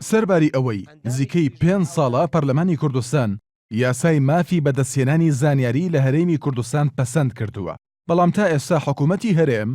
سەرباری ئەوەی نزیکەی پێنج ساڵە پەرلەمانی کوردستان یاسای مافی بەدەستهێنانی زانیاری لە هەرێمی کوردستان پەسەند کردووە، بەڵام تا ئێستا حکومەتی هەرێم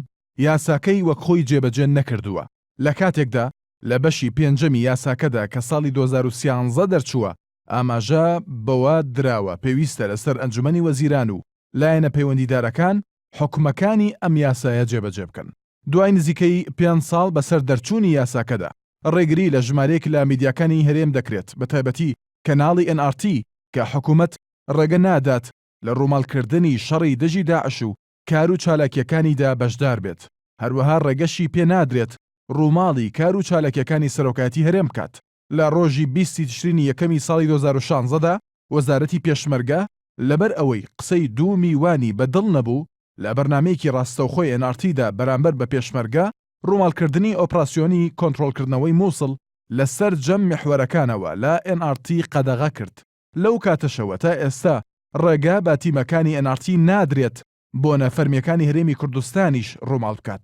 یاساکەی وەک خۆی جێبەجێ نەکردووە، لە کاتێکدا لە بەشی پێنجەمی یاساکەدا کە ساڵی 2013 دەرچووە ئاماژە بەوە دراوە پێویستە لەسەر ئەنجومەنی وەزیران و لایەنە پەیوەندیدارەکان حوکمەکانی ئەم یاسایە جێبەجێ بکەن. دوای نزیکەی پێنج ساڵ بەسەر دەرچوونی یاساکەدا، ڕێگری لە ژمارەیەک لە میدیاکانی هەرێم دەکرێت، بەتایبەتی کەناڵی ئێن ئاڕ تی کە حکومەت ڕێگە نادات لە ڕووماڵکردنی شەڕی دژی داعش و کار و چالاکییەکانیدا بەشدار بێت، هەروەها ڕێگەشی پێ نادرێت ڕووماڵی کار و چالاکییەکانی سەرۆکایەتی هەرێم بکات. لە ڕۆژی 20 ی تشرینی یەکەمی ساڵی 2016 دا وەزارەتی پێشمەرگە لەبەر ئەوەی قسەی دوو میوانی بە دڵ نەبوو لە بەرنامەیەکی ڕاستەوخۆی ئێن ئاڕ تی دا بەرامبەر بە پێشمەرگە ڕووماڵکردنی ئۆپراسیۆنی کۆنترۆڵکردنەوەی موسڵ لە سەرجەم میحوەرەکانەوە لە ئێن ئاڕ تی قەدەغە کرد. لەو کاتەشەوە تا ئێستا ڕێگە بە تیمەکانی ئێن ئاڕ تی نادرێت بۆنە فەرمییەکانی هەرێمی کوردستانیش ڕووماڵ بکات.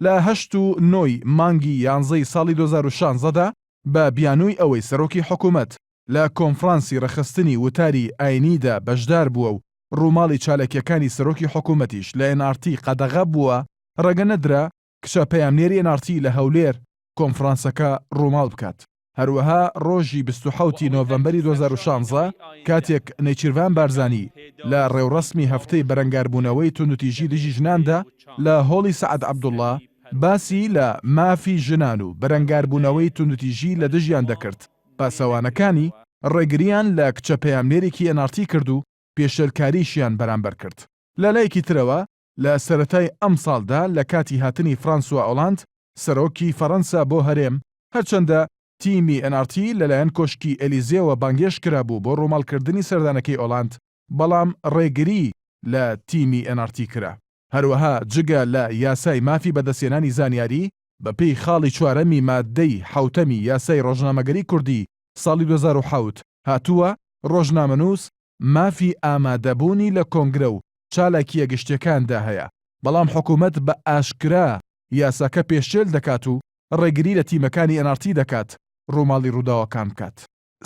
لە هەشت و نۆی مانگی یانزەی ساڵی 2016 دا بە بیانووی ئەوەی سەرۆکی حکومەت لە کۆنفرانسی ڕێکخستنی وتاری ئاینیدا بەشدار بووە و ڕووماڵی چالاکییەکانی سەرۆکی حکومەتیش لە ئێن ئاڕ تی قەدەغە بووە، ڕێگە نەدرا کچە پەیامنێری ئێن ئاڕ تی لە هەولێر کۆنفرانسەکە ڕووماڵ بکات. هەروەها ڕۆژی 27 ی نۆڤەمبەری 2016 کاتێک نێچیرڤان بارزانی لە ڕێوڕەسمی هەفتەی بەرەنگاربوونەوەی توندوتیژی دژی ژناندا لە هۆڵی سەعد عەبدوڵڵا باسی لە مافی ژنان و بەرەنگاربوونەوەی توندوتیژی لە دژیان دەکرد، پاسەوانەکانی ڕێگرییان لە کچە پەیامنێرێکی ئێن ئاڕ تی کرد و پێشێلکاریشیان بەرامبەر کرد. لە لایەکی ترەوە لە سەرەتای ئەمساڵدا لە کاتی هاتنی فرانسوا ئۆلاند سەرۆکی فەرەنسا بۆ هەرێم، هەرچەندە تیمی ئێن ئاڕ تی لەلایەن کۆشکی ئێلیزێوە بانگێشت کرابوو بۆ ڕووماڵکردنی سەردانەکەی ئۆلاند، بەڵام ڕێگری لە تیمی ئێن ئاڕ تی کرا. هەروەها جگە لە یاسای مافی بەدەستهێنانی زانیاری، بەپێی خاڵی چوارەمی ماددەی حەوتەمی یاسای ڕۆژنامەگەری کوردی ساڵی 2007 هاتووە، ڕۆژنامەنووس مافی ئامادەبوونی لە کۆنگرە و چالاکییە گشتییەکاندا هەیە، بەڵام حکومەت بە ئاشکرا یاساکە پێشێل دەکات و ڕێگری لە تیمەکانی ئێن ئاڕ تی دەکات ڕووماڵی ڕووداوەکان بکات.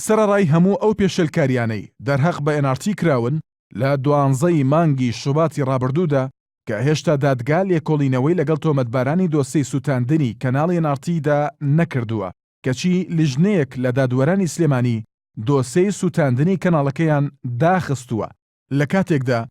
سەرەڕای هەموو ئەو پێشێلکارییانەی دەرهەق بە ئێن ئاڕ تی کراون، لە دوانزە ی مانگی شوباتی ڕابردوودا کە هێشتا دادگا لێکۆڵینەوەی لەگەڵ تۆمەتبارانی دۆسیەی سووتاندنی کەناڵی ئێن ئاڕ تی دا نەکردووە، کەچی لیژنەیەک لە دادوەرانی سلێمانی دۆسێی سووتاندنی کەناڵەکەیان داخستووە، لە کاتێکدا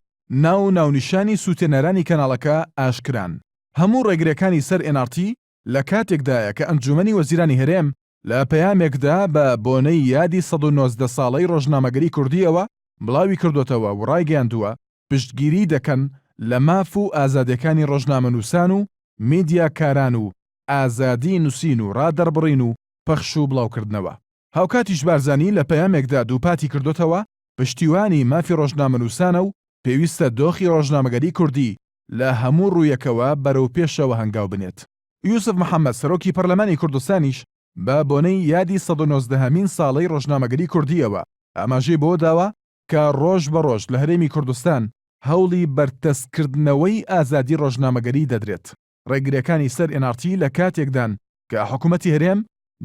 ناو و ناونیشانی سووتێنەرانی کەناڵەکە ئاشکران. هەموو ڕێگرییەکانی سەر ئێن ئاڕ تی لە کاتێکدایە کە ئەنجوومەنی وەزیرانی هەرێم لە پەیامێکدا بە بۆنەی یادی 119 ساڵەی ڕۆژنامەگەری کوردییەوە بڵاوی کردۆتەوە و ڕایگەیاندووە، پشتگیری دەکەن لە ماف و ئازادیەکانی ڕۆژنامەنووسان و میدیاکاران و ئازادی نووسین و ڕادەربڕین و پەخش و بڵاوکردنەوە. هاوکاتیش بارزانی لە پەیامێکدا دووپاتی کردۆتەوە، پشتیوانی مافی ڕۆژنامەنووسانە و پێویستە دۆخی ڕۆژنامەگەری کوردی لە هەموو ڕوویەکەوە بەرەو پێشەوە هەنگاو بنێت. یوسف محەمەد سەرۆکی پەرلەمانی کوردستانیش بە بۆنەی یادی 119 هەمین ساڵەی ڕۆژنامەگەری کوردییەوە ئاماژەی بەوە داوە کە ڕۆژ بە ڕۆژ لە هەرێمی کوردستان هەوڵی بەرتەسککردنەوەی ئازادی ڕۆژنامەگەری دەدرێت. ڕێگرییەکانی سەر ئێن ئاڕ تی لە کاتێکدان کە حکومەتی هەرێم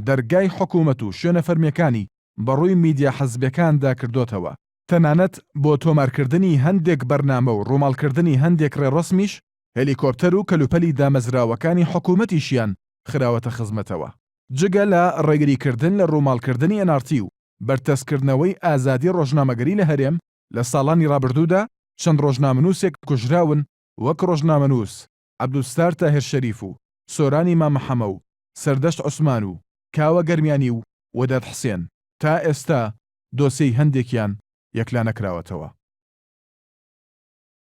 دەرگای حکومەت و شوێنە فەرمییەکانی بەڕووی میدیا حزبییەکاندا کردۆتەوە، تەنانەت بۆ تۆمارکردنی هەندێک بەرنامە و ڕووماڵکردنی هەندێک ڕێڕەسمیش هێلیکۆپتەر و کەلوپەلی دامەزراوەکانی حکومەتیشیان خراوەتە خزمەتەوە. جگە لە ڕێگریکردن لە ڕووماڵکردنی ئێن ئاڕ تی و بەرتەسککردنەوەی ئازادی ڕۆژنامەگەری لە هەرێم، لە ساڵانی ڕابردوودا چەند ڕۆژنامەنووسێک کوژراون وەک ڕۆژنامەنووس عەبدولستار تاهیر شەریف و سۆرانی مامە حەمە و سەردەشت عوسمان و کاوە گەرمیانی و وەدات حسێن، تا ئێستا دۆسێی هەندێکیان یەکلانەکراوەتەوە.